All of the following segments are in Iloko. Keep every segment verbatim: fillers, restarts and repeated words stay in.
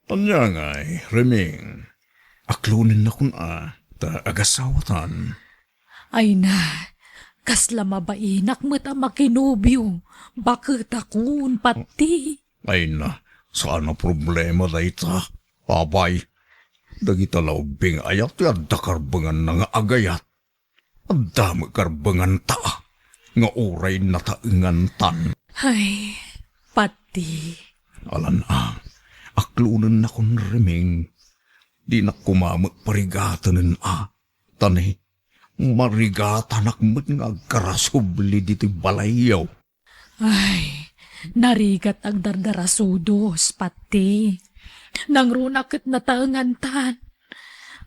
Ania ngay, Reming? Aklonennakon a, ta agasawatan. Ay na, kasla mabainak met a makinobio, baketakon, Patti. Ay na, saan a problema dayta. Apay, dagita la ubbing aya ti adda karbenganna nga agayat. Adda met karbenganta nga uray nataengantan. Ay, Patti. Alan a, aklonennakon, Reming. Dinak koma met parigatenen a. Ta ne, marigatanak met nga agkarasubli ditoy balayyo. Ay, narigat agdardarasudos, Patti. Nangrunak ket nataengantan.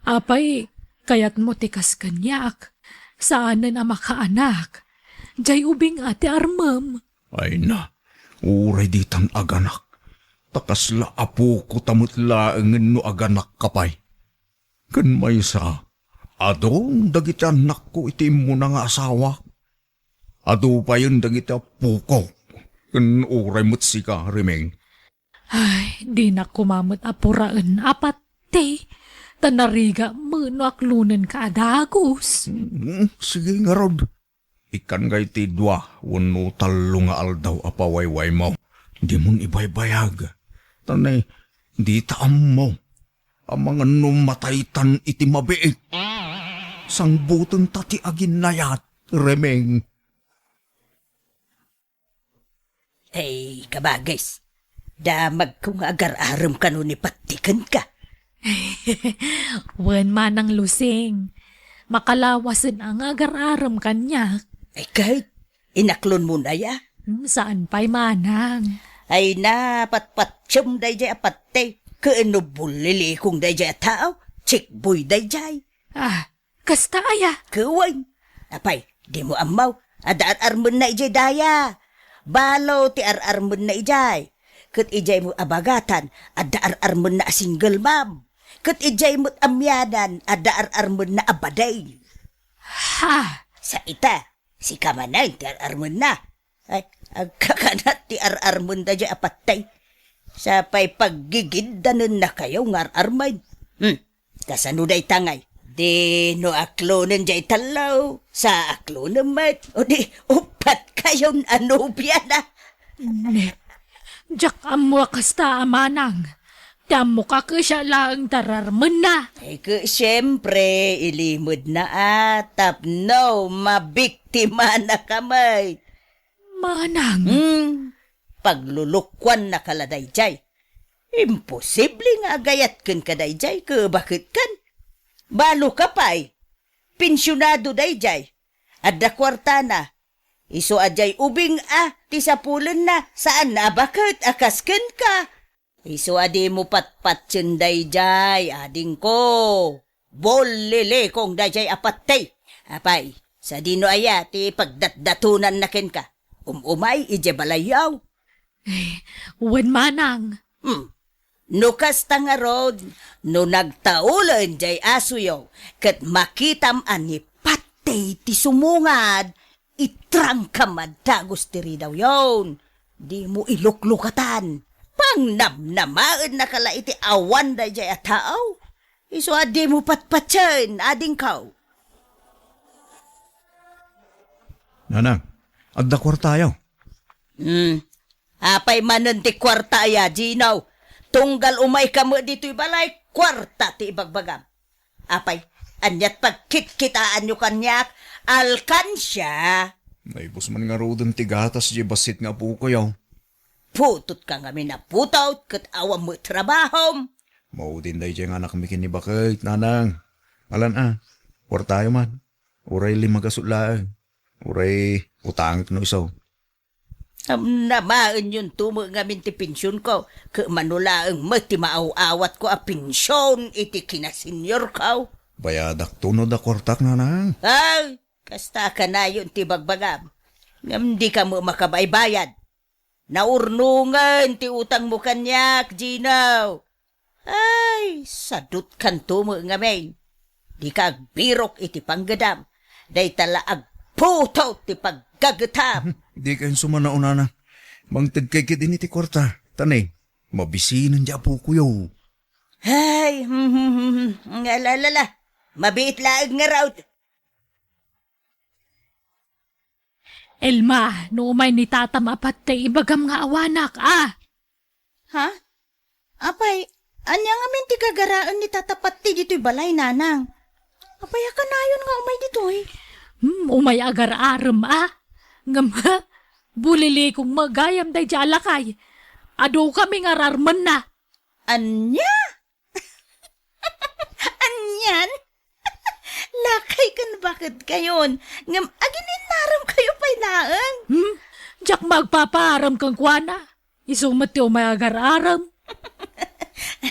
Apay, kayatmo ti kas kaniak? Saanen a makaanak. Jay ubing a ti armem. Ay na, uray ditan aganak. Ta kasla apokota met laengen no aganakkapay. Ken maysa, adun dagiti annakko iti immuna nga asawak. Adu payen dagiti appokok, ken uray met sika, Reming. Ay, dinak koma met a puraen a Patti, ta narigat met no aklonenka a dagus. Mm, sige ngarud. Ikkan kay ti dua wenno tallo nga aldaw a pawaywaymo. Dimon ibaybayag. Ta ne, dita ammo. Amangan no mataytan iti mabiit. Sangbutenta ti aginnayat, Reming. Ay, kabagis. Damagko nga agar-arem kano ni Patti kenka. Wen manang Lusing. Makalawasen a nga agar-arem kaniak. Ay, ket, inaklonmo na ya? Hmm, saan pay manang. Ay na, patpatsem dayjay a Patti. Ken no bulilikong dayjay a tao, checkboy dayjay. Ah, kasta aya? Wen. Apay, dimo ammo, adda ar-armenna idiay daya. Balo ti ar-armenna idiay. Ket idiay met a bagatan, adda ar-armenna a single mom. Ket idiay met a mianan, adda ar-armenna a bading. Ha? Sa ita, sika manen ti ar-armenna. Ay, agkakanat ti ar-armenda diay a Patti. Sapay paggigindanennakayo nga ar-armen. Hmm, kasano dayta ngay? Di no aklonen diay tallo, sa aklonen met. O di, uppat kayon a nobiana. Ne, diak ammo a kasta a manang. Ti ammok a kasiak laeng ti ar-armenna. Ay, ket siempre, ilimedna a tapno mabiktimanaka met. Manang. Hmm, paglulukuannaka la daydiay. Imposible nga agayat kenka daydiay, ket baket kan? Baloka pay. Pensionado daydiay. Adda kuartana. Isu a diay ubing a ti sapulenna, saan a baket a kas kenka. Isu a dimo patpatien daydiay, adingko. Bullilikong daydiay a Patti. Apay, sadino aya ti pagdatdatonanna kenka? Um-umay idiay balayyo. Eh, wen manang. Hmm. No kasta ngarud, no nagtaulen diay asuyo, ket makitam a ni Patti ti sumungad, itrangkam a dagus ti ridawyon. Dimo iluklukatan. Pangnamnamaennaka la iti awan daydiay a tao. Isu a dimo patpatien, adingko. Nanang, adda kuartayo? Hmm. Apay manen ti kuarta aya, Gino? Tunggal umayka met ditoy balay, kuarta ti ibagbagam. Apay, aniat pagkitkitaanyo kaniak? Alkansia! Naibus man ngaruden ti gatas diay bassit nga apokoyo. Putotka ngamin a putot ket awan met trabahom. Maudin daydiay nga anakmi ken ni Baket, nanang. Alan a, kuartayo man. Uray lima gasut laeng. Uray utangek no isu. Namnamaenyon to met ngamin ti pensionko, ket mano laeng met ti maaw-awatko a pension iti kinaseniorko. Bayadak to no adda kuartak, nanang. Ay, kasta kanayon ti bagbagam. Ngem dika met makabaybayad. Naurnongen ti utangmo kaniak, Gino. Ay, sadutkanto met ngamin. Dika agbirok iti panggedam. Dayta la agputot ti paggagetam. Dika insumana, nanang. Mangtedkay ketdi iti kuarta. Ta ne, mabisinen diay apokoyo. Ay, hmm, hmm, hmm, hmm. Nga, la, la, la. Mabiit laeng ngarud. Elma, no umay ni tatam a Patey, ibagam nga awanak, a? Ha? Apay, ania ngamin ti gagaraen ni Tata Patey ditoy balay, nanang? Apay a kanayon nga umay ditoy? Hmm, umay agar-arem, a? Ngem, ha? Bulilikong met gayam daydiay a lakay. Adu kami nga ararmenna. Ania? Anian? Lakay ken baketkayon, ngem agin-innarem kayo pay laeng. Hmm? Diak magpapaarem kenkuana. Isu met ti umay agar-arem.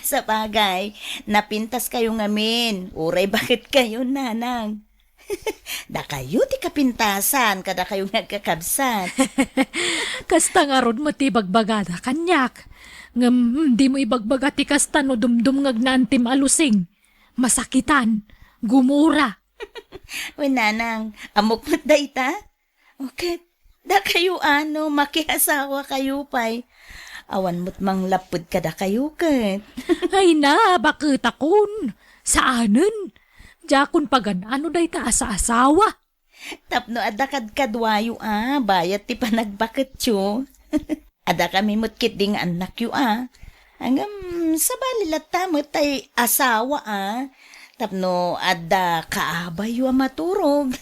Sabagay, napintas kayo ngamin, uray baketkayon, nanang. Dakayo ti kapintasan, kadakayo nga agkakabsat. Kasta ngarud met ti ibagbagada kaniak. Ngem, mm, dimo ibagbaga ti kasta no dumdumngegna antim a Lusing. Masakitan, gumura. Wen, nanang, ammok met dayta? O ket, dakayo a no makiasawa kayo pay. Awan met manglapped kadakayo ket. Ay na, baketakon. Saanen. Diakon pagan-ano dayta a saasawa. Tapno adda kadkaduayo a bayat ti panagbaketyo. Adda kami met ketdi nga annakyo a. Ngem, sabali latta met tay asawa a. Tapno adda kaabayyo a maturog.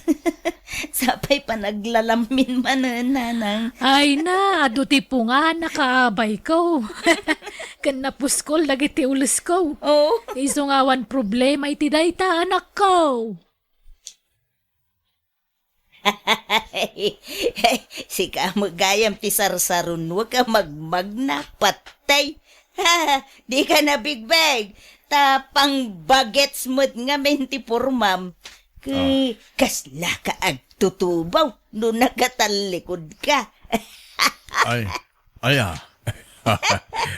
Sapay panaglalammin manen, nanang. Ay na, adu ti pungan a kaabayko. Ken napuskol dagiti ulesko. Oh. Isu nga awan problema iti dayta, anakko. Sika met gayam ti sarsarunwek a magmagna, Patey. Dika nabigbeg, ta pangbagets met ngamin ti pormam. Ke-, Ah. Kaslaka agtutubaw no nakatallikudka. Ay, Aya.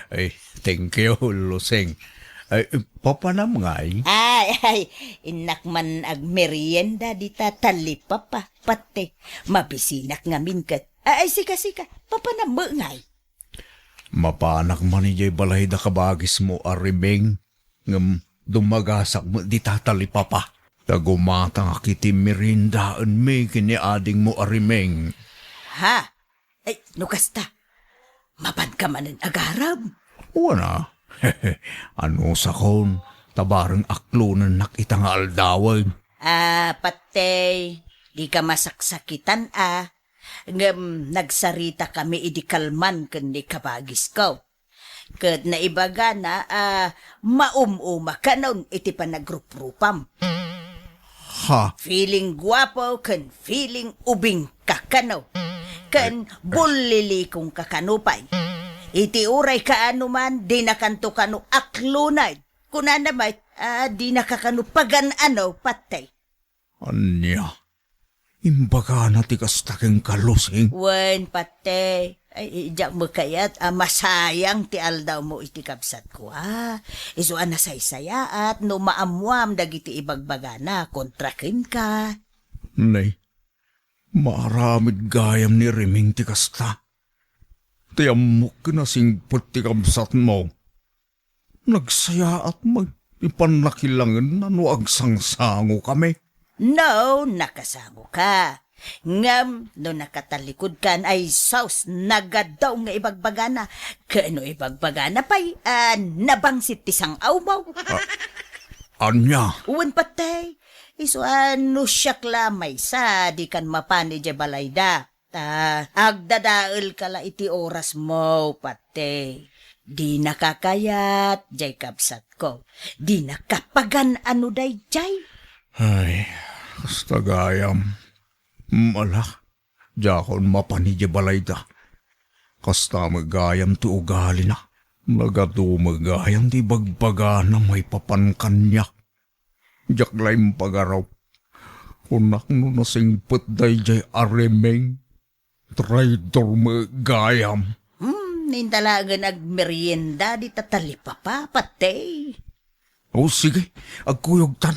Ay, thank you, Lusing. Ay, papanam ngay? Ay, ay, innak man agmerienda dita talipapa, Patey. Mabisinak ngamin ket. Ay, ay, sika, sika, papanam met ngay? Mapanak man idiay balay da kabagismo a Rimeng, ngem dumagasak met dita talipapa. Ta gumatangak iti meriendaenmi ken ni adingmo a Rimeng. Ha? Ay, no kasta, mapanka manen agarem? Wen a. Anusakon, ta bareng aklonennak ita nga aldawen. Ah, Patey, dika masaksakitan a. Ngem nagsaritakami idi kalman ken ni kabagisko. Ket naibagana a maum-uma kanon iti panagruprupam. Ha? Feeling guapo ken feeling ubing ka kano. Ken Ay, ay. Bullilikong ka kano pay. Iti uray kaano man, dinakanto kano akloned. Kunana met, a, dinaka kano pagan-ano, Patey. Ania? Imbagana ti kasta kenka, Lusing? Wen, Patey. Ay, diak met kayat a masayang ti aldawmo iti kabsatko, a. Isu a nasaysayaat no maammoam dagiti ibagbagana kontra kenka. Nay, maaramid gayam ni Rimeng ti kasta. Ti ammok ken a singpet ti kabsatmo. Nagsayaat met ti pannakilangenna no agsangsangokami. No, nakasangoka. Ngem no nakatallikudkan, ay sus, nagadaw nga ibagbagana. Ken no ibagbagana pay, a, nabangsit ti sang-awmo. A, ania? Wen, Patey. Isu a no siak la maysa, dikan mapan idiay balayda. Ta agdadaelka la iti orasmo, Patey. Dinaka kayat, jay kabsatko. Dinaka pagan-ano dayjay. Ay, kasta gayam. Ala, diakon mapan idiay balayda. Kasta met gayam ti ugalina. Nagadu met gayam ti ibagbagana maipapan kaniak. Diak la impagarup. Kunak no nasingpet dayjay a Rimeng. Traidor met gayam. Hmm, inta laengen agmerienda dita talipapa, Patey. O, sige, agkuyogtan.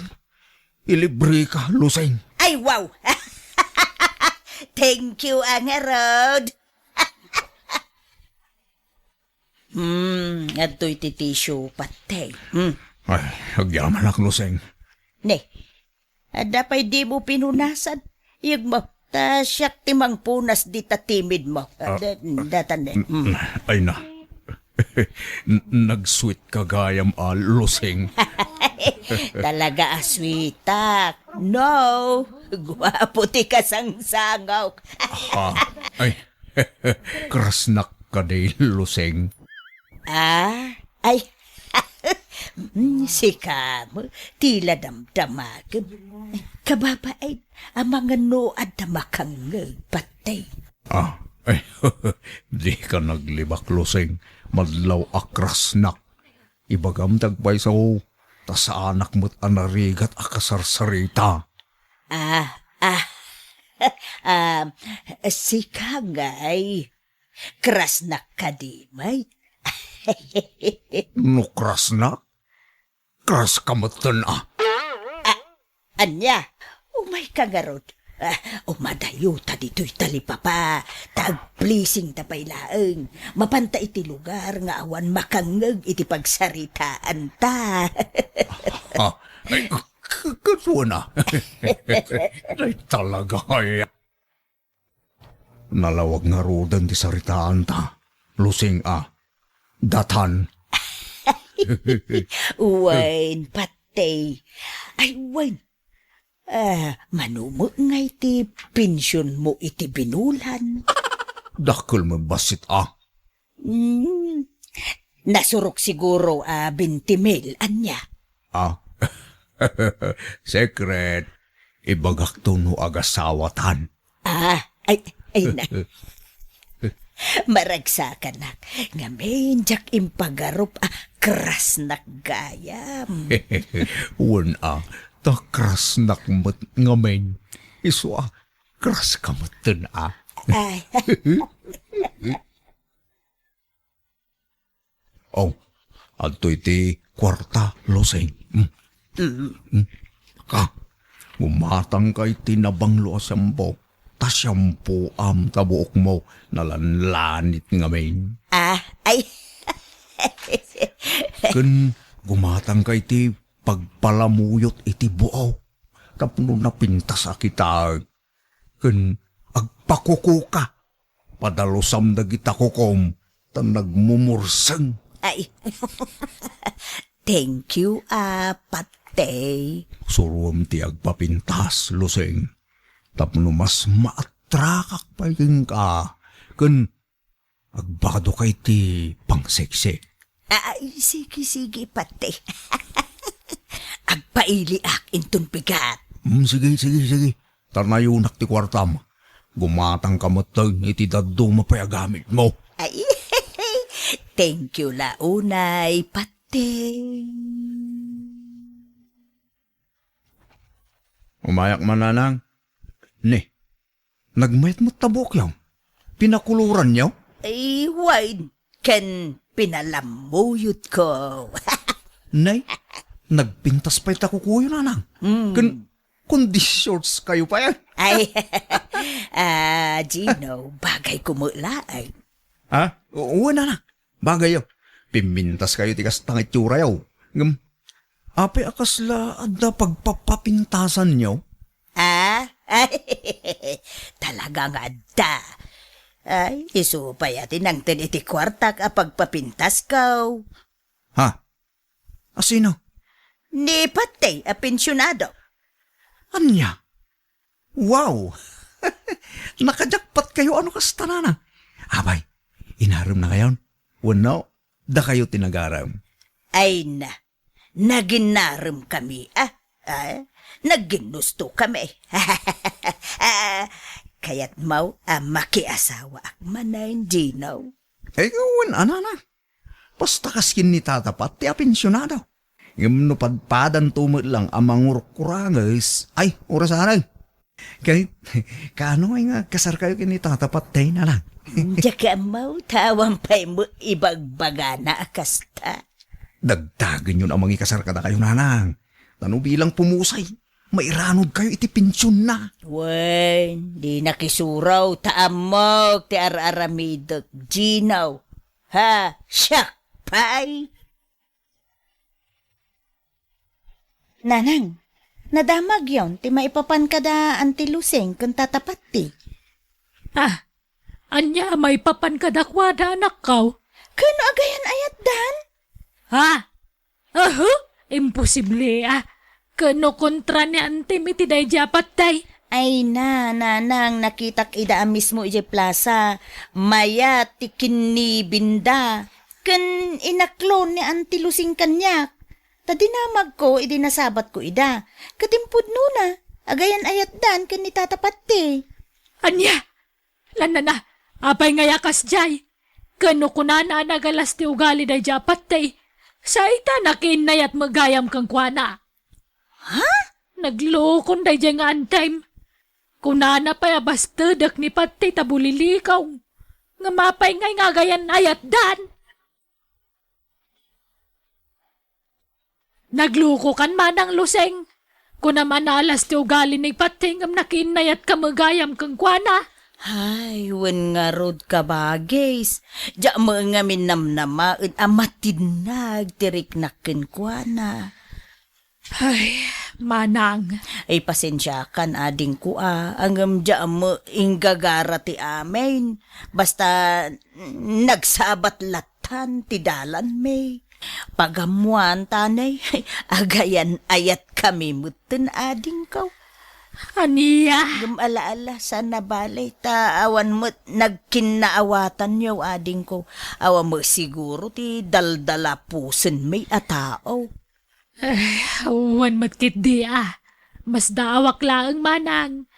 Ilibreka, Lusing. Ay, wow! Thank you a ngarud. Hmm, adtoy ti tissue, Patey. Hmm. Ay, agyamanak, Lusing. Ne, adda pay dimo pinunasan? Iyegmo, ta siak ti mangpunas dita timidmo. Ah, da-, datan ne. Mm. Ay na. N-, nag-sweet ka gayam a, Lusing. Talaga a sweetak. No, guapo ti kasangsangawk. Ha? Ay, krasnak kadi, Lusing. Ah, ay. Mm, sika met, ti la damdamakem. Kababain, amangan no adda makangngeg, Patey. Ah, ay, dika naglibak, Lusing. Madlaw a krasnak. Ibagam ti agpayso, ta saanak met a narigat a kasarsarita. Ah, ah. Ah, sika ngay. Krasnak kadi met? No krasnak? Kraska metten a. Ah, ania? Umayka ngarud. Ah, umadayota ditoy talipapa. Ta agblessing ta pay laeng. Mapanta iti lugar nga awan makangngeg iti pagsaritaanta. Ah, ay, k-, k-, kasuana. Ay, talaga, ay. Nalawag ngaruden ti saritaanta, Lusing a. Datan. Wen, Patey. Ay, wen. Ah, mano met ngay ti pensionmo iti binulan? Dakkel met bassit a. Hmm. Nasurok siguro a twenty mil, ania? Ah. Secret. Ibagakto no agasawatan. Ah, ay, ay na. Maragsakanak. Ngamin, diak impagarup a krasnak gayam. Wen a, ta krasnak met ngamin. Isu a, kraska metten a. Ay. Oh, adtoy ti kuarta, Lusing. Hmm. Mm. Hmm. Ka, gumatangka iti nabanglo a shampoo. Ta shampoom ta buokmo, nalanlanit ngamin. Ah, ay. Ken gumatangka iti pagpalamuyot iti buok. Tapno napintas a kitaek. Ken agpakukuka. Padalusam dagita kukom, ta nagmumurseng. Ay. Thank you, a, Patey. Surom ti agpapintas, Lusing. Tapno mas maatrakak pay kenka, ken agbado kay ti pangseksek. Ay, sige, sige, Patey. Agpailiak inton bigat. Mm, sige, sige, sige. Ta nayonak ti kuartam. Gumatangka metten iti dadduma pay a gamitmo. Ay, thank you la unay, Patey. Umayak man, nanang. Ne, nagmayat met ta buokyo. Pinakuloranyo? Ay, wen, ken pinalamuyotko. Nay, nagpintas pay ta kukuyo, nanang. Mm. Ken, kundi shorts kayo pay. Ay, ah, Gino, bagay ko met laeng. Ha? O, wen, nanang. Bagayyo, pimmintas kayo ti kasta nga itsura'yo. Ngem, apay a kasla adda pagpapapintasanyo? Ah? Ay, talaga nga adda. Ay, isu pay a ti nangted iti kuartak a pagpapintasko. Ha? Asino? Ni Patey a pensionado. Ania? Wow! Nakajakpat kayo, ano kasta, nanang? Abay, inarem na kayon? Wenno, dakayo ti nagarem? Ay na, naginarem kami, ah. Ah, nagginusto kami. Ah, kayatmo a makiasawaak manen, Gino? Ay, wen, a, nanang. Basta kas ken ni Tata Pat ti apensionado. Ngem no padpadanto met lang a mangurkuranges, ay, orasanen. Kay, kaano ngay nga agkasarkayo ken ni Tata Pat, tay, nanang? Diak ammo, ta awan pay met ibagbagana a kasta. Dagdagenyon a mangikasar kadakayo, nanang. Ta no bilang pumusay, mairanod kayo iti pensionna. Wen, di nakisuraw ta ammok ti ar-aramidek, Gino. Ha, siak pay. Nanang, nadamagyon ti maipapan kada Auntie Lusing ken Tata Patti. Ah, ania a maipapan kadakuada, anakko? Ken no agayan-ayatdan? Ha? Ahu, imposible a. Ken no kontra ni Antim iti daydi a patay? Ay na, nanang, nakitak ida a mismo idiay plasa. Mayat ti kinnibinda. Ken inaklo ni Auntie Lusing kaniak. Ta dinamagko idi nasabatko ida. Ket impudnona, agayan-ayatdan ken ni Tata Patti. Ania? Lanana, apay ngay a kasdiay? Ken no kunana a nagalas ti ugali daydi a patay, saita nakiinnayat met gayam kenkuana. Ha? Naglukon daydi nga Antim. Kunana pay a bastedek ni patay ta bulilikaw. Ngem apay ngay nga agayan-ayatdan? Naglukokan manang, Lusing. Kunam a naalas ti ugali ni patay ngem nakiinnayatka met gayam kenkuana. Ay, wen ngarud, kabagis. Diak met ngamin namnamaen a matinnag ti riknak kenkuana. Ay, manang. Ay, pasensiakan, adingko a, ngem diak met inggagara ti amin. Basta, nagsabat lattan ti dalanmi. Pagammoan ta, nay, agayan-ayatkami metten, adingko. Ania? Ngem ala, ala, saan a bale, ta awan met nagkinnaawatanyo, adingko. Awan met siguro ti daldalapusenmi a tao. Eh, wen met ketdi a. Masdaawak laeng, manang.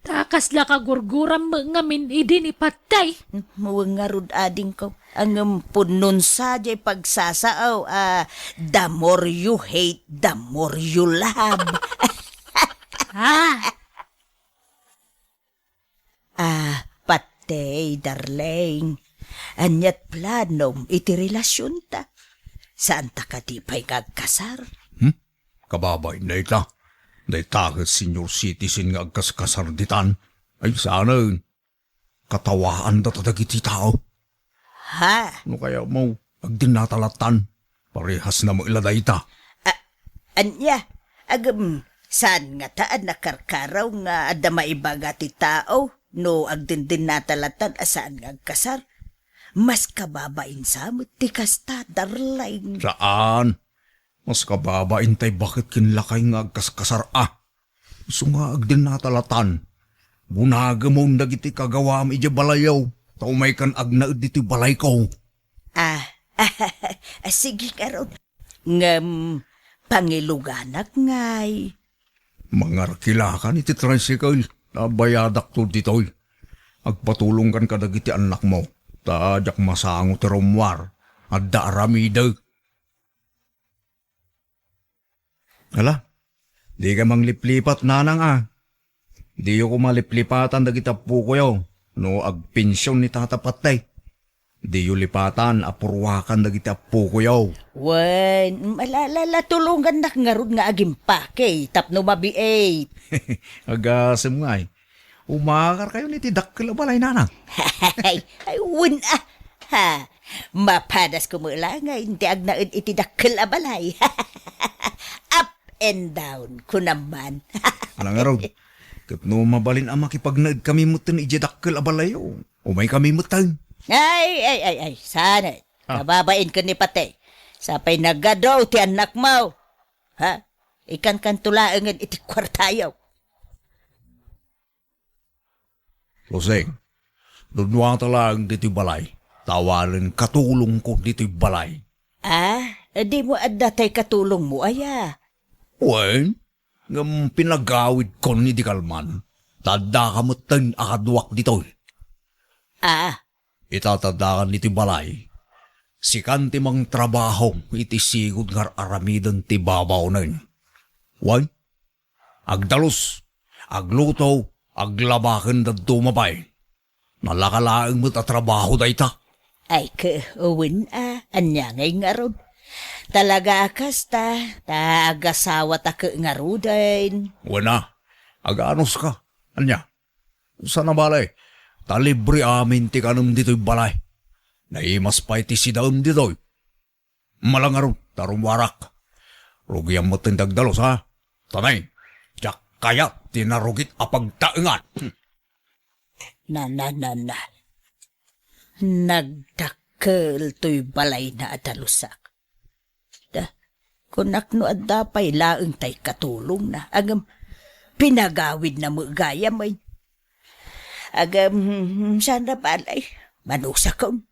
Ta kasla kagurguram met ngamin idi ni patay. Wen ngarud, adingko. Ngem pudnon sa diay pagsasao a the more you hate, the more you love. Ah! Ah, patay, darling. Aniat planom iti relasionta? Saanta kadi pay nga agkasar? Hmm? Kababain dayta. Dayta ket senior citizen nga agkaskasar ditan. Ay, saanen. Katawaanda ta dagiti tao. Ha? No kayatmo, agdennata lattan. Parehasna met la dayta. A-, ania? Agem, saan ngata a nakarkaraw nga adda maibaga ti tao no agdendennata lattan a saan nga agkasar? Mas kababain sa met ti kasta, darling. Saan. Mas kababain tay baket ken lakay nga agkaskasar a. Isu nga agdennata lattan. Bunagemon dagiti kagawam idiay balayyo, ta umaykan agnaed ditoy balayko. Ah, ah, sige ngarud. Ngem, pangiluganak ngay. Mangarkilakan iti tricycle, ta bayadakto ditoy. Agpatulongkan kadagiti annakmo, ta diak masango ti rummuar. Adda aramidek. Ala, dika mangliplipat, nanang a. Diyo koma liplipatan dagiti appokoyo no agpension ni Tata Patay. Diyo lipatan a purwakan dagiti appokoyo. Wen, ala, ala, ala, tulongannak ngarud nga agimpake tapno mabiit. Agasem ngay. Umakarkayon iti dakkel a balay, nanang. Ay, ay, wen a. Ha, mapadasko met laeng nga inti agnaed iti dakkel a balay. Up and down, kunam man. Ala ngarud, ket no mabalin a makipagnaedkami metten idiay dakkel a balayyo, umaykami metten. Ay, ay, ay, ay, saan? Ah. Kababain ken ni Patay. Sapay nagadu ti annakmo. Ha? Ikankanto laengen iti kuartayo. Lusing, dunnuata laeng ditoy balay, ta awanen katulongko ditoy balay. Ah, dimo adda tay katulongmo aya? Wen, ngem pinagawidkon idi kalman, ta addaka metten a kaduak ditoy. Ah. Ita ta addakan ditoy balay, sikan ti mangtrabaho iti sigud nga ar-aramiden ti babaonen. Wen, agdalus, agluto, aglaba ken dadduma pay. Nalaka laeng met a trabaho dayta. Ay, ke, wen a, ania ngay ngarud? Talaga a kasta, ta agasawata ke ngaruden. Wen a, aganuska. Ania? Saan a bale, ta libre amin ti kanem ditoy balay. Naimas pay ti sidaem ditoy. Ala ngarud, ta rummuarak. Rugiam metten ti agdalus, ha? Tanay, diak kayat ti narugit a pagtaengan. Hmm. Na, na, na, na. Nagdakkel toy balayna a dalusak. Da, kunak no adda pay laeng tay katulongna. Ngem pinagawidna met gayam, ay. Ngem, hmm, saan a balay? Manusakon.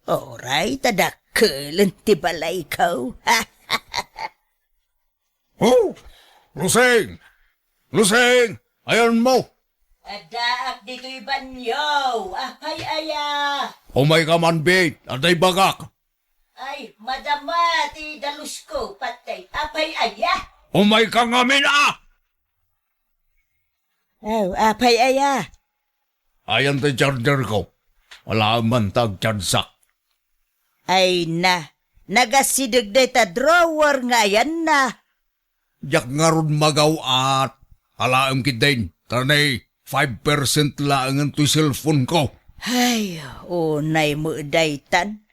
Oray, ta dakkelen ti balayko. Oh! Lusing! Lusing! Ayanmo! Addaak ditoy banio. Apay aya? Umayka man, Bit. Adda ibagak. Ay, madama ti dalusko, patay. Apay aya? Umayka ngamin, a! Oh, apay aya? Ayan ti charger ko. Alaem man ta agchargeak. Ay na, nagasideg dayta drawer nga ayanna. Diak ngarud magaw-at. Alaem ketdin, ta nay five percent laengen toy cellphone ko. Ay, unay met daytan.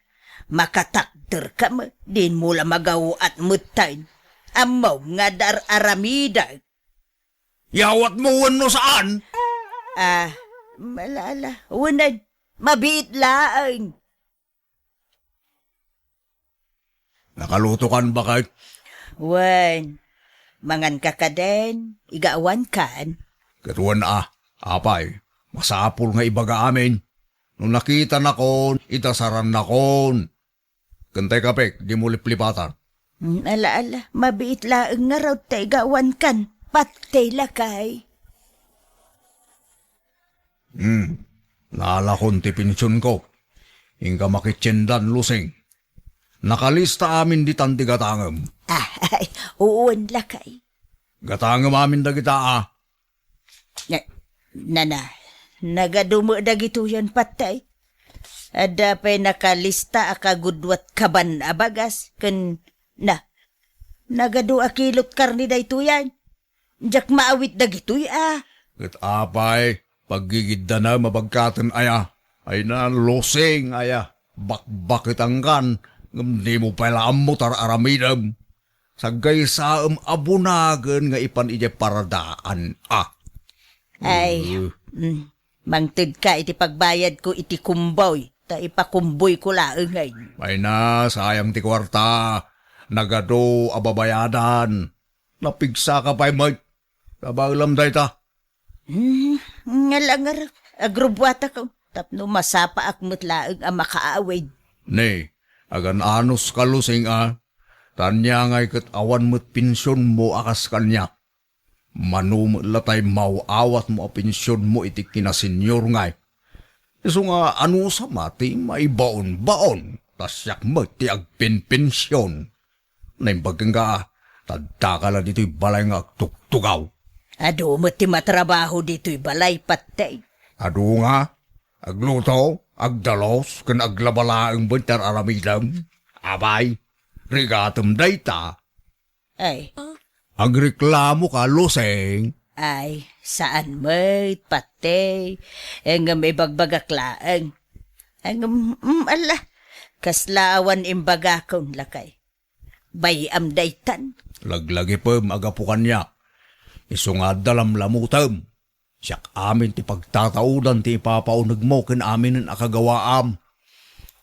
Makatakderka met, dinmo la magaw-at metten. Ammom nga dar-aramidek. Yawatmo wenno saan? Ah, ala, ala. Unen, mabiit laeng. Nakalutokan, baket? Wen, manganka kadin, igaawankan. Ket wen a, apay, masapul nga ibaga amin. No nakitanakon, itasarannakon. Ken tay kapek, dimo liplipatan. Hmm, ala, ala, mabiit laeng ngarud ta igaawankan. Patay lakay. Hmm, naalakon ti pensionko. Inka makitiendan, Lusing. Nakalista amin ditan ti gatangem. Ah, ay, uwan lakay. Gatangem amin dagita, a. Na, nana, nagadu met dagitoyen, patay. Adda pay nakalista a kagudua kaban a bagas, ken na, nagadu a kilot karne daytoyen. Diak maawit dagitoy, a. Ket apay, paggigiddanam a bagkaten aya. Ay na, Lusing aya. Bakbaketankan, ngem dimo pay la ammo tar-aramidem. Saggaysaem a bunagen nga ipan idiay paradaan, a. Ay, Eh. Mm, mangtedka iti pagbayadko iti kumboy, ta ipakumboyko laeng, ay. Ay na, sayang ti kuarta. Nagadu a babayadan. Napigsaka pay met. Kabaelam dayta. Hmm, nga langar, agrubbuatak, tapno masapaak met laeng a makaawid. Ne, agan-anos ka, Lusing, a. Ta ania ngay ket awan met pensionmo a kas kaniak. Mano met la tay maw-awatmo a pensionmo iti kinasenior ngay. Isu nga anusam a ti maibaonbaon, ta siak met ti agpenpension. Naimbag kenka, ta addaka la ditoy balay nga agtugtugaw. Adu met ti matrabaho ditoy balay, patay. Adu nga, agluto, agdalos, ken aglaba laeng met ti ar-aramidem. Apay, rigatem dayta. Ay. Agreklamoka, Lusing. Ay, saan met, patay. Ngem ibagbagak laeng. Ngem, mm, ala, kasla awan imbagakon, lakay. Bay-am daytan. Laglagipem a gapu kaniak. Isu nga adda lamlamutem. Siak amin ti pagtataudan ti ipapaunegmo ken aminen a kagawaam.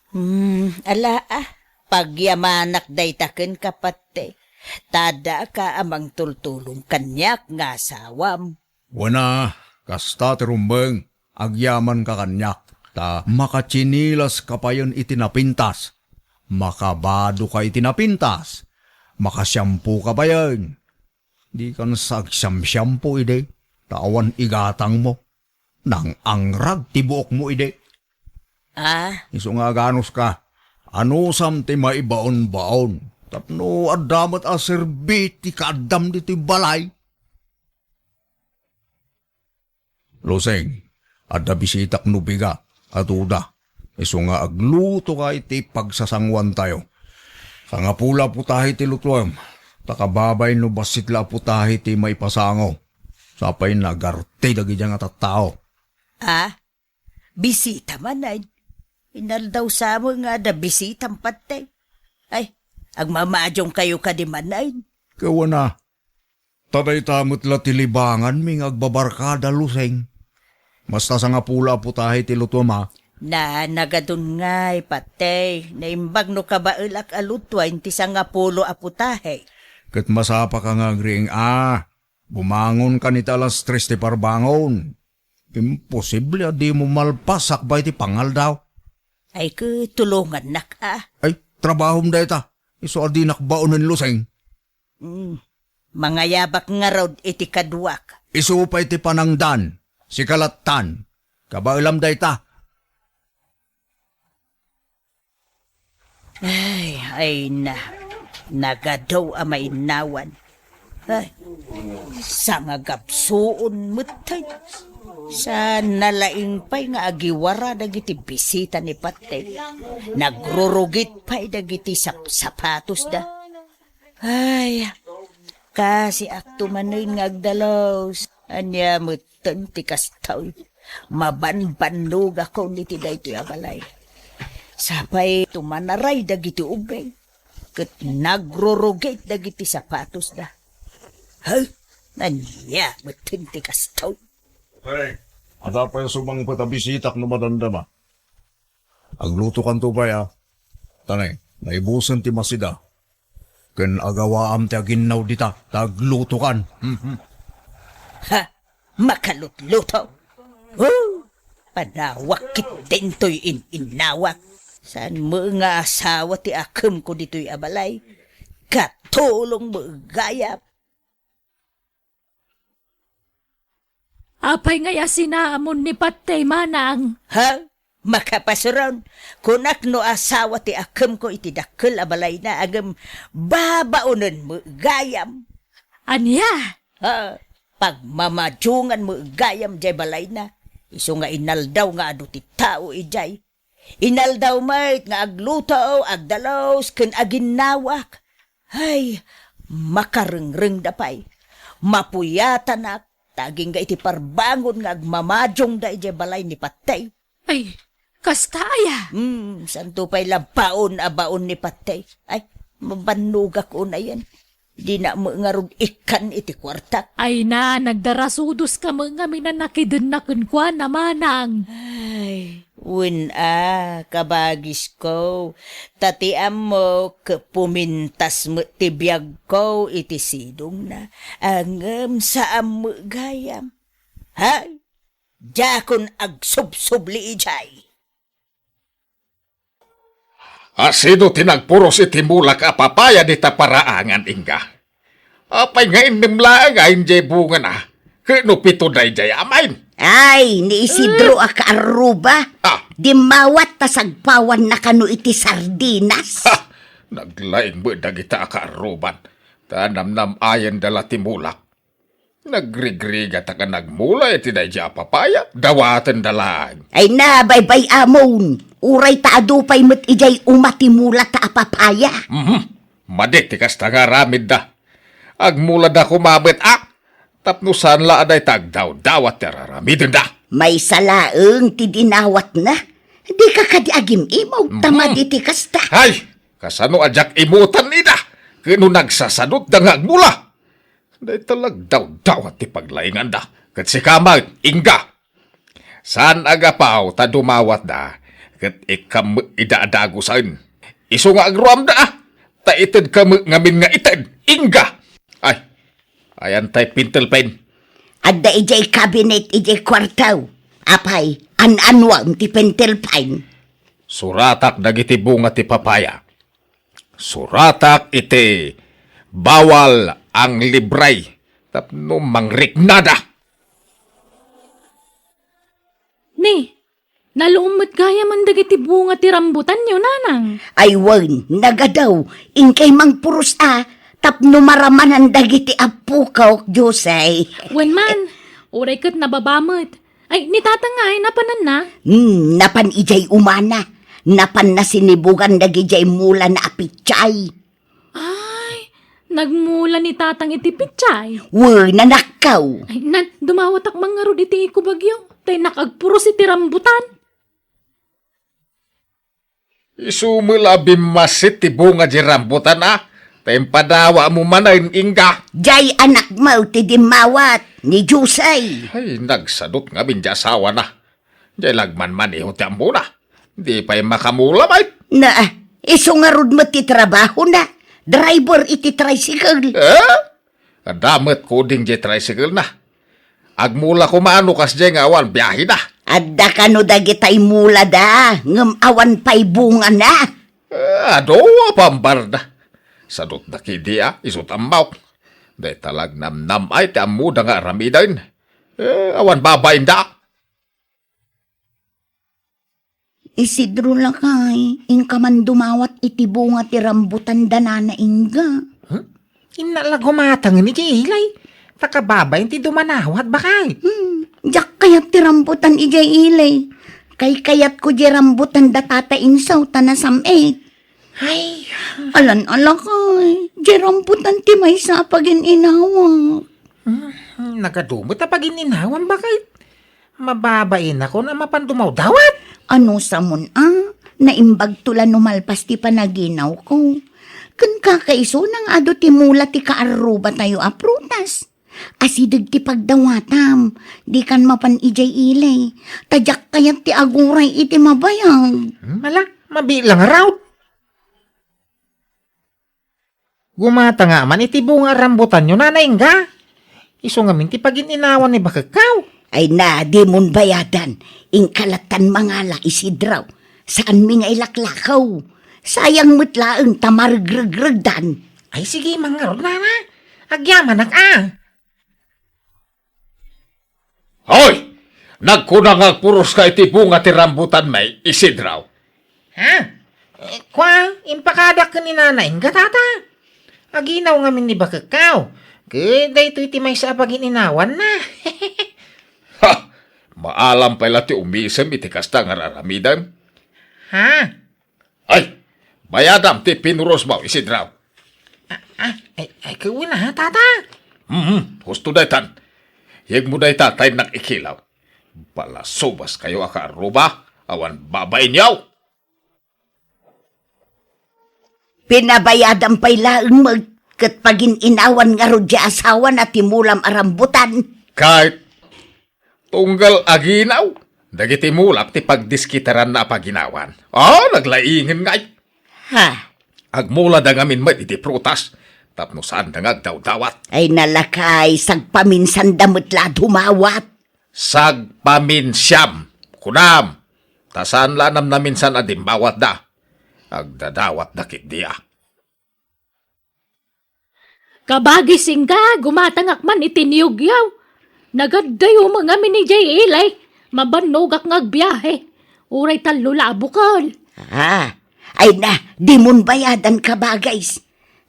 Hmm, ala a, pagyamanak dayta kenka, patay. Ta addaka a mangtultulong kaniak nga asawam. Wen a, kasta ti rumbeng, agyamanka kaniak, ta makatsinilaska payen iti napintas. Makabadoka iti napintas. Makasiampoka payen. Dikan sa agsiamsiampo idi, ta awan igatangmo. Nang-angrag ti buokmo idi. Ah? Isu nga aganuska, anusam ti maibaonbaon, tapno adda met a serbi ti kaaddam ditoy balay. Lusing, adda bisitak no bigat, adu da. Isu nga aglutoka iti pagsasangoantayo. Sangapu la a putahe ti lutoem, ta kababay no bassit la a putahe ti maipasango. Sapay nagarti dagidiay nga tattao. Ah? Bisita manen? Inaldaw sa met nga adda bisitam patay. Ay, agmamadiongkayo kadi manen? Kawana, Ta dayta met la ti libanganmi nga agbabarkada, Luseng. Basta sangapulo a putahe ti lutuam a. Na, nagadun ngay, Patey. Naimbag no kabaelak a lutuaen ti sangapulo a putahe. Ket masapaka nga agriing a. Bumangonkan iti alas tres ti parbangon. Imposible a dimo malpas sakbay ti pangaldaw. Ay, ket tulongannak a. Ay, trabahom dayta. Isu a dinak baonen, Luseng. Mm. Mangayabak ngarud iti kaduak. Isu pay ti panangdan, sika lattan. Kabaelam dayta. Ay, ay na. Nagadu a mainnawan. Ay, sangagapsuon metten. Sa nalaing pay nga agiwara dagiti bisita ni Patey. Nagrurugit pay dagiti sap-, sapatosda. Ay, kasiakto manen nga agdalus. Ania metten ti kastoy? Mabanbannogakon iti daytoy a balay. Sapay tumanaray dagiti ubing, ket nagrurugit dagiti sapatosda. Hay, ania metten ti kastoy? Hey, adda pay sumangpet a bisitak no madamdama. Aglutokanto pay a. Tanay, naibusen ti masida. Ken agawaam ti aginnaw dita, ta aglutokan. Mhm. Ha? Makalutluto? Oh, panawak ket dentoy in-innawak. Saan mo nga asawa ti akemko ditoy a balay? Katulong mo gayam. Apay ngay a sinamon ni Patey, manang? Ha? Makapasuron, kunak no asawa ti akemko iti dakkel a balayna, ngem babaonen mo gayam. Ania? Ha? Pagmamadiongan mo gayam jay balayna. Isu nga inaldaw nga adu ti tao ijay. Inaldaw met nga agluto, agdalus, ken aginnawak. Ay, makarengrengda pay. Mapuyatanak, ta agingga iti parbangon nga agmamadiongda idiay balay ni Patey. Ay, kasta aya? Hmm, santo pay la baon a baon ni Patey. Ay, mabannogak unayen. Dina met ngarud ikkan iti kuartak. Ay na, nagdarasudoska met ngamin a nakidenna kenkuana, manang. Ay, wen a, kabagisko, ta ti ammok, pumintas met ti biagko iti sidongna. Ngem saan met gayam. Hay, diakon agsubsubli idiay. Asino ti nagpuros iti mulak a papaya dita paraangan, ingga? Apay nga innem laeng a idiay bungana? Ket no pito daydiay amin? Ay, ni Isidro a kaarruba. Ah. Dimmawat ta sagpawanna kano iti sardinas. Ha! Naglaing met dagita a kaarruban. Ta namnam-ayenda la ti mulak. Nagrigrigatak a nagmula iti daydiay a papaya, dawatenda laeng. Ay na, baybay-amon, uray ta adu pay met idiay uma ti mulata a papaya. Mhm. Madi ti kasta nga aramidda. Agmulada koma met a, tapno saan la a dayta agdawdawat ti araramidenda. Maysa laeng ti dinawatna. Dika kadi agim-imaw, ta Mhm. madi ti kasta. Ay! Kasano a diak imutan ida? Ket no nagsasadutda nga agmula? Dayta la agdawdawat ti paglainganda. Ket sika met, ingga. Saan a gapu ta dumawatda, ket ikkam met ida a dagusen. Isu nga agruamda, a, ta itedka met ngamin nga ited, ingga. Ay, ayan tay pentel pen. Adda idiay cabinet idiay kuarto. Apay, an-anuam ti pentel pen? Suratak dagiti bunga ti papaya. Suratak iti bawal ang libre tapno mangriknada. Ni, naluom met gayamen dagiti bunga ti rambutanyo, nanang? Ay wen, nagadu, inkay mangpuros a, tapno maramanan dagiti appokok, Jose. Wen man, uray ket nababa met. Ay, ni Tatang ngay, napananna? Hmm, napan idiay umana. Napanna sinibugan dagidiay mulana a pitsay. Ay, nagmula ni Tatang iti pitsay? Wen, nanakkaw. Ay, nan, dumawatak man ngarud iti ikubagyo. Tay nakagpuros iti rambutan. Isu met la a bimmasit ti bunga di rambutan a, Ta impadawatmo manen, Inga. Jay anakmo ti dimmawat ni Jose. Ay, nagsadut ngamin ti asawana. Jay lagman maniho ti ammona. Di pay makamula, bay. Na, isu ngarud met ti trabahona. Driver iti tricycle. Eh? Adda met kuding jay tricycle na. Agmula koma no kasjay nga awan biahena. Adda kano dagitay mulada, ngem awan pay bungana. Eh, adu a pambarda. Sadutda kidi a, isu ti ammok. Dayta la agnamnam-ay ti ammoda nga aramiden. Eh, awan babainda. Isidro lakay, inka man dumawat iti bunga ti rambutan da Nana Inga. Hmm? Inna la gumatangen idiay ilay. Ta kababain ti dumanawat, bakay. Hmm, diak kayat ti rambutan idiay ilay. Kaykayatko di rambutan da Tata Insaw ta nasam-it. Ay. Alan alakay, di rambutan ti maysa a pagin-inawak. Hmm, nagadu met a pagin-inawam, bakay. Mababainakon a mapan dumawdawat. Ano samon a? Naimbagto la no malpas ti panaginawko. Ken kakaisuna nga adu ti mula ti kaarrubatayo a prutas. Asideg ti pagdawatam. Dikan mapan idiay ilay. Ta diak kayat ti aguray iti mabayag. Hmm, ala, mabilang a raut. Gumatanga man iti bunga a rambutanyo, Nana Inga. Isu ngamin ti pagin-inawan ni bakekkaw. Ay na, dimon bayadan. Inka lattan mangala, Isidro. Saanmi nga ilaklakaw. Sayang met laeng ta maregregregdan. Ay, sige, mangarod, Nana. Agyamanak a. Hoy! Nagkuna nga agpuros ka iti bunga ti rambutan, may Isidro. Ha? Eh, kwa, impakadak ken ni Nana Inga, Tata. Aginaw ngamin ni bakekkaw. Ket daytoy ti maysa a pagin-inawanna. Ha! Maalam pay la ti umisem iti kasta nga aramidem. Ha? Ay, bayadam ti pinurosmo, Isidro. Ah, ah, ay, ay, kawen a, Tata. Hmm, husto daytan. Yegmo dayta ta innak ikilaw. Palasubaskayo a kaarruba, awan babainyo. Pinabayadam pay laeng met ket pagin-inawan ngarud ti asawana ti mulam a rambutan. Ket tunggal aginaw dagiti mulak ti pagdiskitaranna a paginawan. Ah, naglaingen ngay. Ha? Agmulada ngamin met iti prutas tapno saanda nga agdawdawat. Ay nalakay, sagpaminsanda met la dumawat. Sagpaminsiam, kunam. Ta saan la namnaminsan a dimmawatda. Agdadawatda ketdi a. Kabagis, Inga, gumatangak man iti niyogyaw. Nagaddayo met ngamin idiay ilay. Mabannogak nga agbiahe. Uray tallo la a bukel. Ah, ay na, dimon bayadan, kabagis.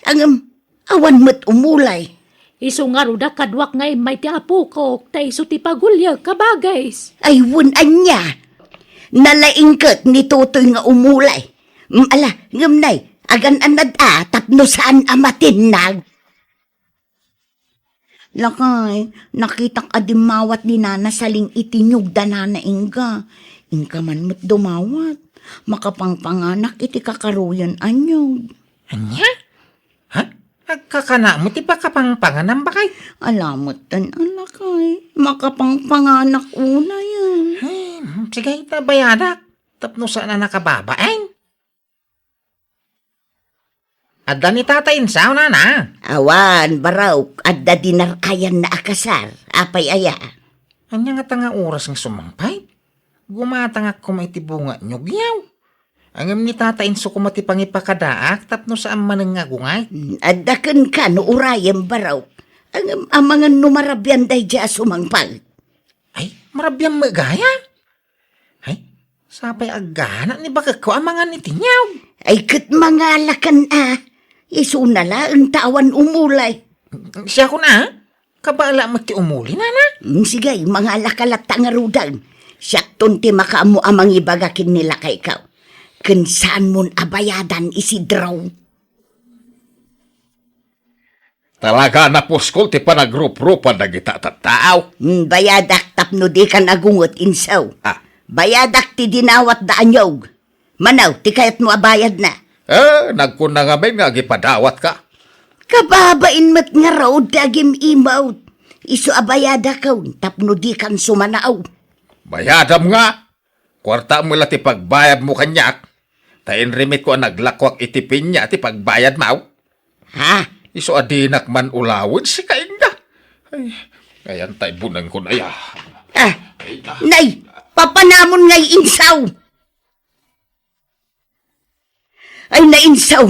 Ngem, awan met umulay. Isu ngarud a kaduak nga immay ti apokok, ta isu ti paguliek, kabagis. Ay, wen, ania? Nalaing ket ni Totoy nga umulay. Mm, ala, ngem nay, agan-anad a tapno saan a matinnag. Lakay, nakitak a dimmawat ni Nana Saling iti niyog da Nana Inga. Inka man met dumawat. Makapangpanganak iti kakaruyan a niyog. Ania? Ha? Agkakana met ti pakapangpanganam, bakay? Ala metten a, lakay. Makapangpanganak unay a. Ay, sige, ta bayadak. Tapno saan a nakababain. Adda ni Tata Insaw, Nana? Awan, barok, adda dinar-ayanna a kasar. Apay aya? Ania ngata nga oras nga sumangpay? Gumatangak koma iti bunga niyogyaw. Ngem ni Tata Insaw koma ti pangipakadaak tapno saan manen nga agungay. Hmm, adda kenka no urayem, barok. Ngem amangan no marabian daydiay a sumangpay. Ay, marabian met gayam? Ay, sapay aggana ni bakekko a mangan iti niyog. Ay, ket mangalakan a. Isuna laeng ta awan umulay. Siakon a? Kabala met ti umuli, Nana? Mm, sige, mangalaka latta ngaruden. Siakton ti makaammo a mangibaga ken ni lakayko. Ken saanmon a bayadan, Isidro. Talaga a napuskol ti panagruprupan dagita a tattao. Hmm, bayadak tapno dika nagunget, Insaw. Ah. Bayadak ti dinawatda a niyog. Mano ti kayatmo a bayadna? Eh, nagkuna ngamin nga agipadawatka. Kababain met ngarud ti agim-imaw. Isu a bayadakon tapno dikan sumanao. Bayadam nga. Kuartam la ti pagbayadmo kaniak. Ta inrimitko a naglakuak iti pinia ti pagbayadmo. Ha? Isu a dinak man ulawen sika, Inda. Ay, ayan tay bunengkon aya. Ah, nay, papanamon ngay, Insaw. Ay, nainsaw!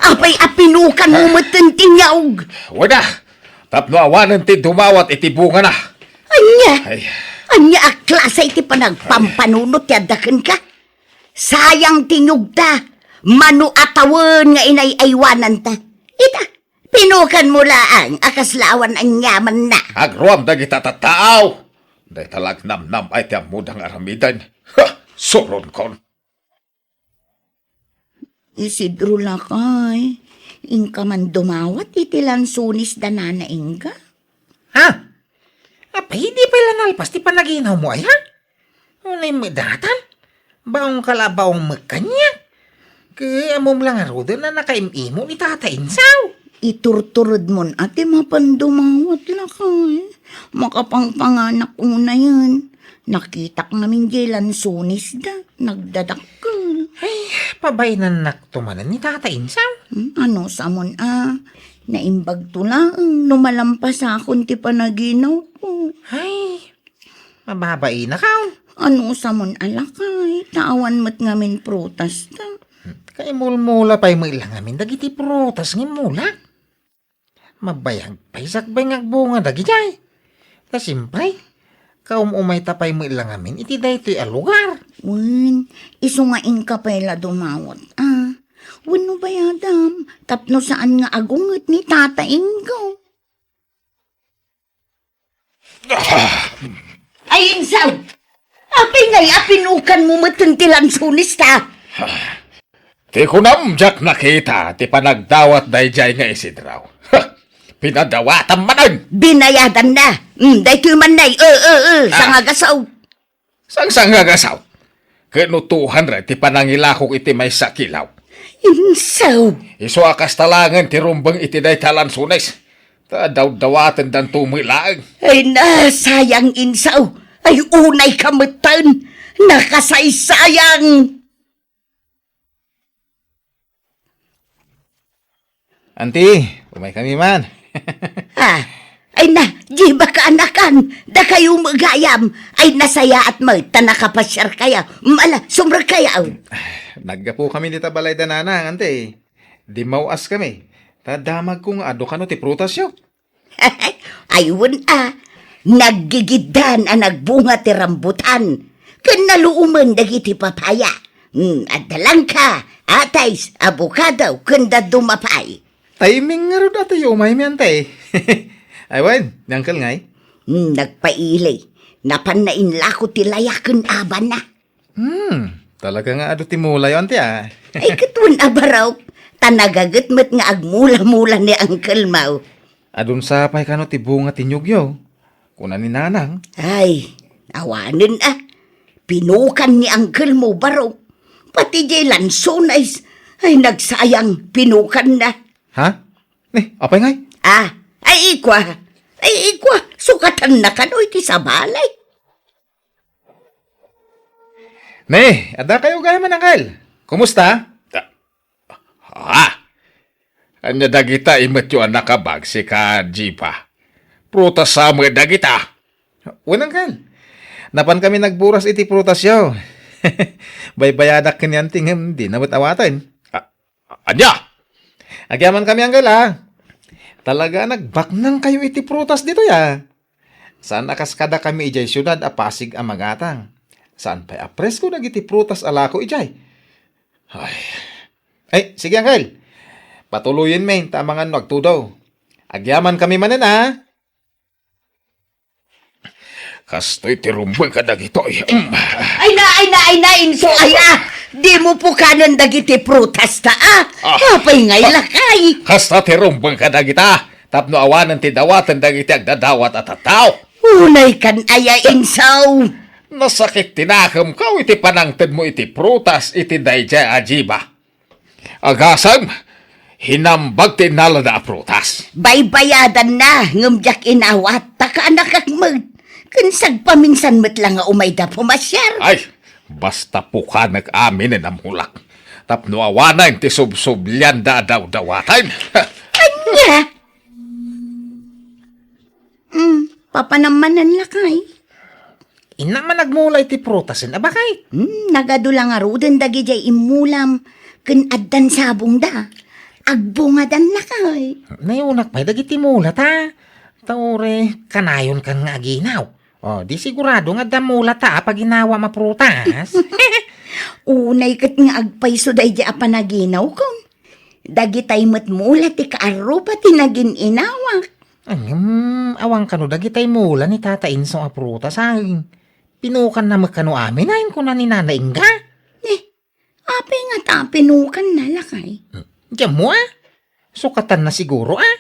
Apay a pinukanmo metten ti nyaog? Wada, tapno awanen ti dumawat iti bungana. Ania? Ay. Ania a klase iti panagpampanunot ti adda kenka? Sayang ti nyogta, mano a tawen nga inay-aywananta. Ita, pinukanmo laeng a kasla awan aniamanna. Agruam dagita tattao. Dayta la agnamnam-ay ti ammoda nga aramiden. Ha! Suronkon. Isidro, lakay, inka man dumawat iti lansones da Nana Inga? Ha? Apay, di pay la nalpas ti panaginawmo aya? Unay met datan? Baongka la a baong met kaniak. Ket ammom la ngaruden a nakaim-imo ni Tata Insaw. Iturturedmon a ti mapan dumawat, lakay. Makapangpanganak unayen. Nakitak ngamin diay lansones da, nagdadakkel. Ay, pabainannakto manen ni Tata Insaw. Hmm, ano samon a, naimbagto laeng no malampasakon ti panaginawko. Ay, mababainak. Ano samon a, lakay, ta awan met ngamin prutasta. Hmm, kaimulmula pay met la ngamin dagiti prutas nga immulak. Mabayag pay sakbay nga agbunga dagijay. Ta siempre, kaum-umayta pay met la ngamin iti daytoy a lugar. Wen, isu nga inka pay la dumawat, a. Wenno bayadam, tapno saan nga agunget ni Tata Ingo. Ay, Insaw! Apay ngay a pinukanmo metten ti lansones ta? Ti kunam, diak nakita ti panagdawat daydiay nga Isidro. Ha! Pinadawatam manen! Binayadanna! Mm, daytoy man nay, e, e, e, Ah. sangagasaw. Sangsangagasaw. Ket no tuhan ray ti panangilakok iti maysa a kilaw. Insaw! Isu a kasta laengen ti rumbeng iti dayta a lansones. Ta dawdawatendanto met laeng. Ay, nasayang, Insaw! Ay, unayka metten! Nakasaysayang! Anti, umaykami man. Ah, ay na, Jiba ken anakan, dakayo met gayam. Ay, nasayaat met ta nakapasiarkayo. Mm, ala, sumrekkayo. Naggapukami dita balay da Nanang, anti. Dimmaw-askami. Ta damagko nga adu kano ti prutasyo. Ay, wen a, naggigiddan a nagbunga ti rambutan, ken naluomen dagiti papaya. Hmm, adda langka, atis, abokado, ken dadduma pay. Timing ngarud a ti umaymi, anti. Ay, wen, ni Uncle ngay? Hmm, nagpaili. Napanna inlako ti layak ken abana. Hmm, talaga nga adu ti mulayo, anti, a. Ay, ket wen a, Barok, ta nagaget met nga agmula-mula ni Uncle mo. Adun sa pay kano ti bunga ti niyogyo, kuna ni Nanang. Ay, awanen a. Pinukan ni Uncle mo, Barok. Pati diay lansones, ay, nagsayang, pinukanna. Ha? Ni, apay ngay? Ah, ay, ikwa. Ay, ikwa, sukatanna kano iti sabali. Ne, adda kayo gayam, Uncle. Kumusta? Ah, ania dagita imetyo a nakabag, sika Jiba? Prutas sa met dagita. Wen, Uncle. Napan kami nagburas iti prutasyo. Baybayadak ken ni Anti ngem dina met awaten. Ah, ania? Agyaman kami, Uncle, a. Talaga a nagbaknang kayo iti prutas ditoy, a. Saan a kas kadakami idiay siudad a Pasig a magatang. Saan pay a presko dagiti prutas a lako idiay. Ay. Ay, sige, Uncle. Patuloyenmi ta amangan no agtudo. Agyaman kami manen, a. Kastoy ti rumbeng kadagitoy. Mm. Ay na, ay na, ay na, Inso, ay, a. Dimo pukanen dagiti prutas ta, a. Ah. Apay ngay lakay? Kasta ti rumbeng kadagita. Tapno awanen ti dawaten dagiti agdadawat a tattao. Unay kan aya, Insaw? Nasakit ti nakemko iti panangtedmo iti prutas iti daydiay a Jiba. Agasem, Hinambag ti innalada a prutas. Baybayadanna, ngem diak inawat, ta kaanakak met. Ken sagpaminsan met la nga umayda pumasiar. Ay, basta pukanek aminen a mulak. Tapno awanen ti subsublianda a dawdawaten. Ania? Hmm, papanam manen lakay. Innak man agmula iti prutasen a bakay. Hmm, nagadu la ngaruden dagidiay immulam ken addan sabongda. Agbungadan lakay. Nayunak pay dagiti mula ta. Ta uray kanayon kan nga aginaw. Oh, di sigurado nga adda mula ta a paginawam a prutas. Unay ket nga agpayso daydi a panaginawko. Dagitay met mula ti kaarruba ti nagin-inawak. Ngem, awan kano dagitay mula ni Tata Inso a prutas, ay. Pinukanna met kano amin, ay, kuna ni Nana Inga. Eh, apay nga ta pinukanna, lakay? Diammo, ah. Sukatanna siguro, ah.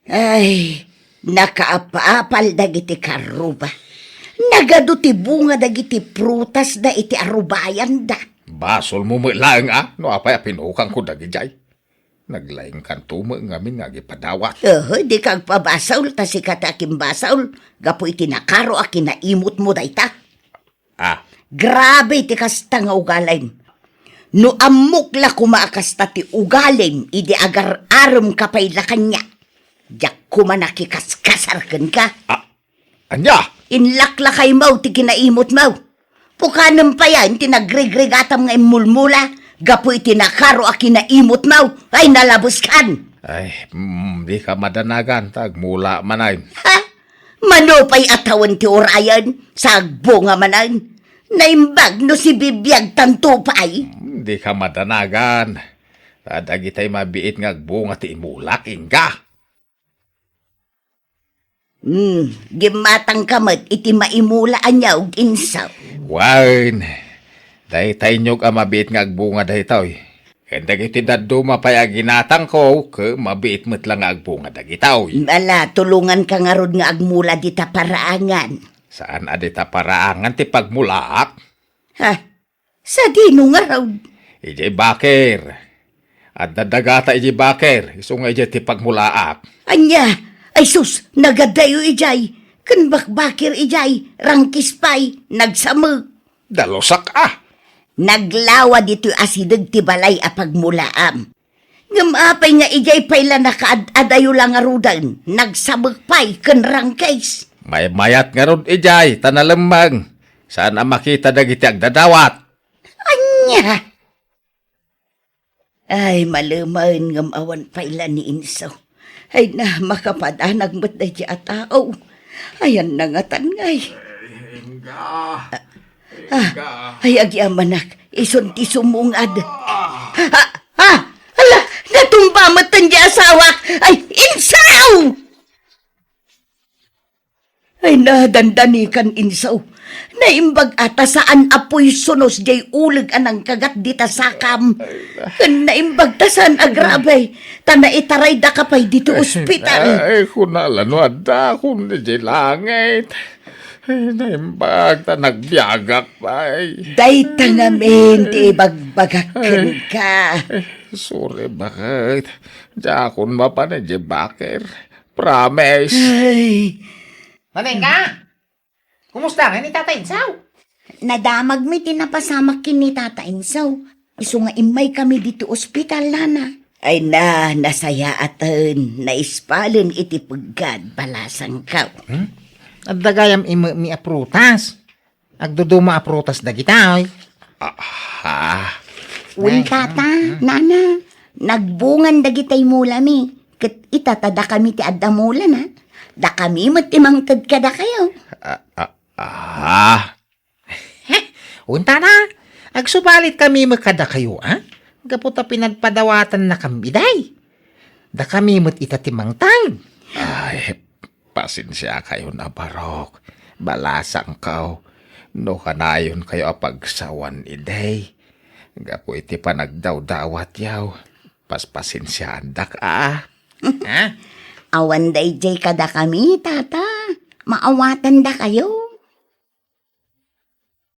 Ay, nakaapapal dagiti karruba. Nagadu ti bunga dagiti prutasda iti arubayanda. Basolmo met laeng a no apay a pinukanko dagidiay. Naglaingkanto met ngamin nga agipadawat. Ehe, dika agpabasol ta sika ti akimbasol gapu iti nakaro a kinaimutmo dayta. Ah. Grabe ti kasta nga ugalim. No ammok la koma a kasta ti ugalim idi agar-aremka pay la kaniak, diak koma nakikaskasar kenka. Ah, ania? Inlaklakaymo ti kinaimutmo. Pukanem payen ti nagrigrigatam nga immulmula gapu iti nakaro a kinaimutmo. Ay, nalabeskan! Ay, mm, dika madanagan, ta agmula manen. Ha? Mano pay a tawen ti urayen, sa agbunga manen. Naimbag no sibibiagtanto pay. Dika madanagan. Ta dagitay mabiit nga agbunga ti imulak, Inga. Hmm, gimmatangka met iti maimula a niaud, Inso. Wen, dayta inyog a mabiit nga agbunga daytoy. Ken dagiti dadduma pay a ginatangko, ket mabiit met la nga agbunga dagitoy. Ala, tulonganka ngarud nga agmula dita paraangan. Saan a dita paraangan ti pagmulaak? Ha? Sadino ngarud? Idiay baker. Adda dagata idiay baker, isu nga idiay ti pagmulaak. Ania? Ay sus, nagadayo idiay. Ken bakbaker idiay, rangkis pay, nagsamek. Dalusak a! Naglawa ditoy asideg ti balay a pagmulaam. Ngem apay nga idiay pay la nakaad-adayo la ngaruden, nagsamek pay ken rangkis? Maymayat ngarud idiay ta nalemmeng. Saan a makita dagiti agdadawat. Ania? Ay, malemen ngem awan pay la ni Inso. Ay na, makapadanag met daydi a tao. Ayan na ngatan ngay. Inga. Ah, Inga. Ay, agyamanak. Isun ti sumungad. Ah. Ah, ah, ala, natumba met ti asawak. Ay, Inso! Ay, nadandanikan, Inso. Naimbag a ta saan a puysunos diay uleg a nangkagat dita sakam. Ken naimbag ta saan a grabe. Ta naitaraydaka pay ditoy ospital. Ay, kuna la no adda kun diay langit. Ay, naimbag ta nagbiagak pay. Dayta ngamin ti ibagbagak kenka. Ay, sorry, baket. Diakon mapan idiay baker. Promise. Ay. Nana Inga, kumusta ngay ni Tata Insaw? Nadamagmi ti napasamak ken ni Tata Insaw. Isu nga immaykami ditoy ospital, Nana. Ay na, nasayaaten, naispalen iti peggad, balasangko. Hmm? Adda gayam imekmi a prutas. Agduduma a prutas dagita, oy. Aha. Wen, Tata, Nana, nagbungan dagitay mulami. Ket ita ta dakami ti adda mulana. Dakami met ti mangted kadakayo. Ah, ah, ah. Wen, Tata, agsubalitkami met kadakayo, a? Gapu ta pinadpadawatannakami idiay. Dakami met ita ti mangted. Ay, pasensiakayon a barok. Balasangko, no kanayonkayo a pagsawan idiay. Gapu iti panagdawdawatyo, paspasensiaandak a. Ha? Awan daydiay kadakami, Tata. Maawatandakayo.